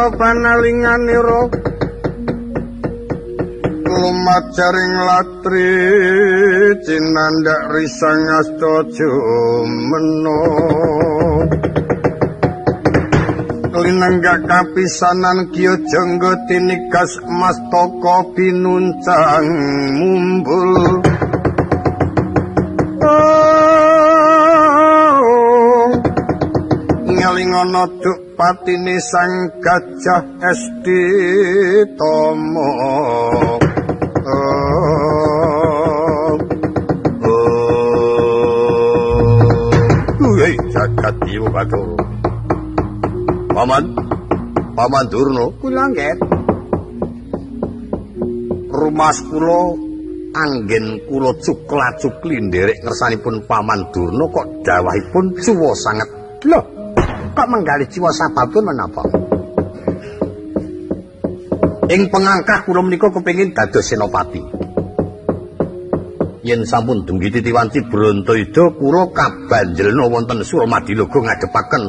Panalinganira lumajaring latri cinandhak risang asta jumena linenggak kapisanan kiya jangga tinigas mastaka pinuncang mumbul. Ngelingono duk patine sang gajah esti tomo. Hei jagat dewa Bathara. Paman, Paman Durna, kula nggih. Rumas kula anggen kula cukla-cukli nderek ngersanipun Paman Durna kok dawahipun cuwa sanget. Lho, kok menggalih ciwa sababipun menapa? Ing pengangkah kula menika kepengin dados senopati. Yen sampun dumugi titiwanci Brontoyuda kula kabanjelna wonten Suramadiloga ngadepaken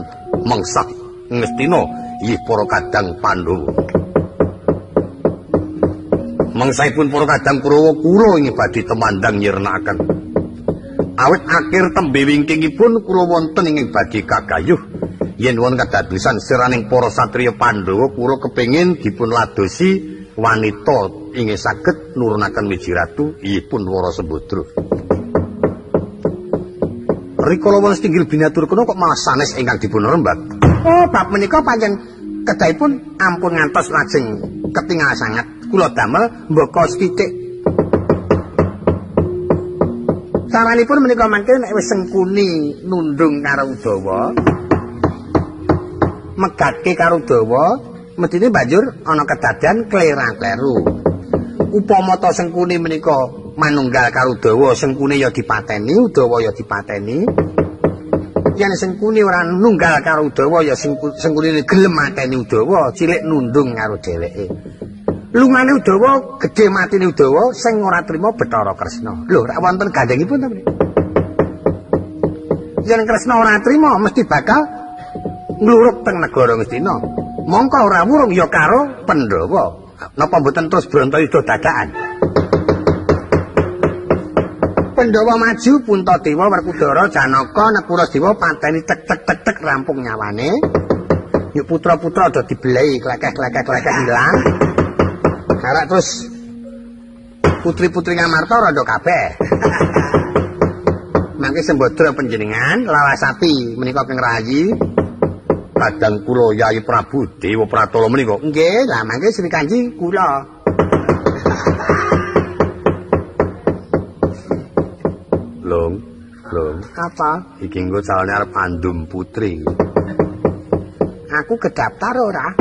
mengsah Ngastina inggih para kadang Pandhawa. Mengsahipun para kadang Kurawa kula inggih badhe temandang nyirnakaken. Awit akhir tembe wingkingipun kula wonten ing badhe kagayuh yen wonten kadadosan siraning para satriya Pandhawa kula kepengin dipun ladosi wanita inggih saged nurunaken wiji ratu inggih pun Wara Sembadra. Rikala wonten setinggil binatur kena kok malah sanes ingkang dipun rembag. Oh, bab menika pancen kedahipun ampun ngantos lajeng ketingal sanget. Kula damel mbaka sithik. Caranipun menika mangke nek wis Sengkuni nundung karo Udawa, megatke karo Udawa, medine banjur ana kedadean klera-kleru. Upama ta Sengkuni menika manunggal karo Udawa, Sengkuni ya dipateni, Udawa ya dipateni. Yen Sengkuni ora nunggal karo Udawa ya Sengkuni gelem mateni Udawa, cilik nundung karo dheweke. Lungane Udawa gedhe matine Udawa sing ora trima Bathara Kresna. Lho, rak wonten gandhengipun ta mriki? Yen Kresna ora trima mesti bakal ngluruk teng negara Ngastina. Mongko ora wurung ya karo Pandhawa. Napa mboten terus Brontoyuda dadakan? Pandhawa maju, Puntadewa, Werkudara, Janaka, Nekura Dewa pateni tek tek tek tek rampung nyawane. Yuk putra-putra do dibelai klekeh-klekeh-klekeh ilang. Karak terus putri-putri Ngamarta rondo kabeh. Mangke Sembadra panjenengan Lawasati menika keng rayi kadang kula Yayi Prabu Dewa Pratala menika. Nggih, lah mangke Sri Kanji kula. Long, long. Apa? Iki engko calone arep andum putri. Aku kedaftar ora?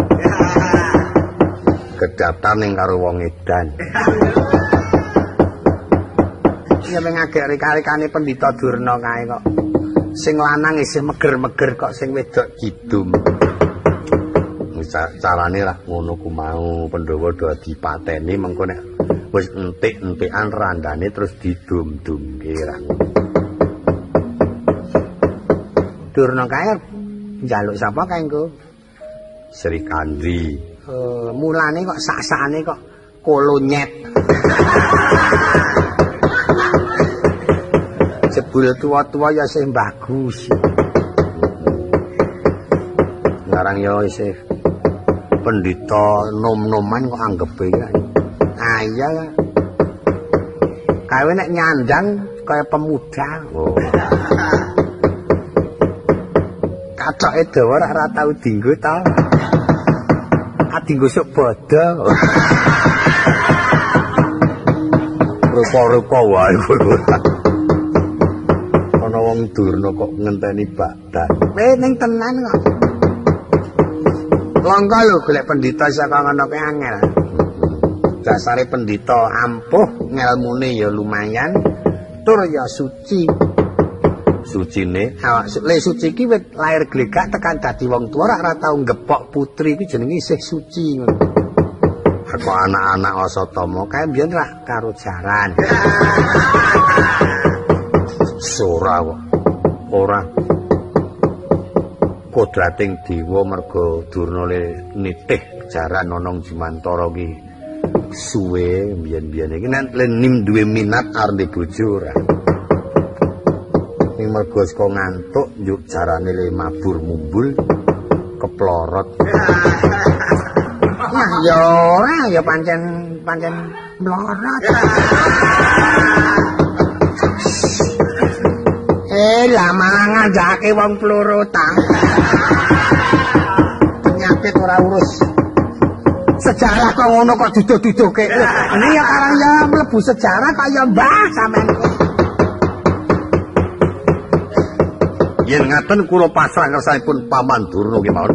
Kedaftar ning karo wong edan. Ya mengagek rika-rikane Pendhita Durna kae kok. Sing lanang isih meger-meger kok sing wedok kidum. Carane lah ngono ku mau Pandhawa do dipateni mengko nek wis entik-entikan randane terus didum-dumke ra. Durna kae njaluk sapa kae engko? Sri Kandi. Mulane kok sak-sakane kok kolonyet. Jebul tua-tua ya sih bagus. Ngarang ya isih pendhita nom-noman kok anggepe ya. Ah iya. Kawe nek nyandang kaya pemuda. Oh. Katoke dawa ora tau dinggo ta. Adi gosok bodho. Rupa-rupa wae kowe. Ana wong Durna kok ngenteni bakdan. Ning tenan kok. Langka lho golek pendhita saka ngono kuwi angel. Dasare pendhita ampuh, ngelmune ya lumayan, tur ya suci. Sucine awak le suci ki wit lahir glegak tekan dadi wong tuwa ora tau ngepok putri iki jenenge isih suci ngono. Kok anak-anak Asatama kae mbiyen ra karo jaran. Ora kok. Ora. Kodrating dewa merga Durna le nitih jaran ana Jimantara ki suwe biyen-biyen iki nek nim duwe minat arep bojo ora. Ning merga saka ngantuk njuk jarane le mabur mumbul keplorot. Nah ya ora ya pancen pancen mlorot. Lah malah ngandhake wong plorotan. Penyakit ora urus. Sejarah kok ngono kok duduh-duduhke. Ini ya karang ya mlebu sejarah kaya mbah sampean. Yen ngaten kula pasrah ngersanipun Paman Durna kemawon.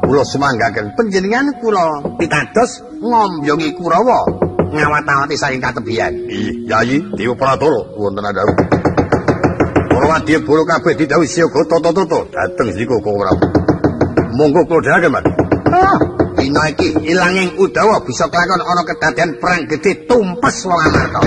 Kula sumanggaken panjenengan kula pitados ngombyongi Kurawa ngawat-awati saking katebihan. Iya, Yayi Dewa Pratara wonten andhawuh. Para wadya bala kabeh didhawuhi siaga tata-tata dhateng sika Koko Prabu. Monggo kula dherekaken, Mas. Oh, dina iki ilanging Udawa bisa kelakon ana kedadean perang gedhe tumpes wong Amarta.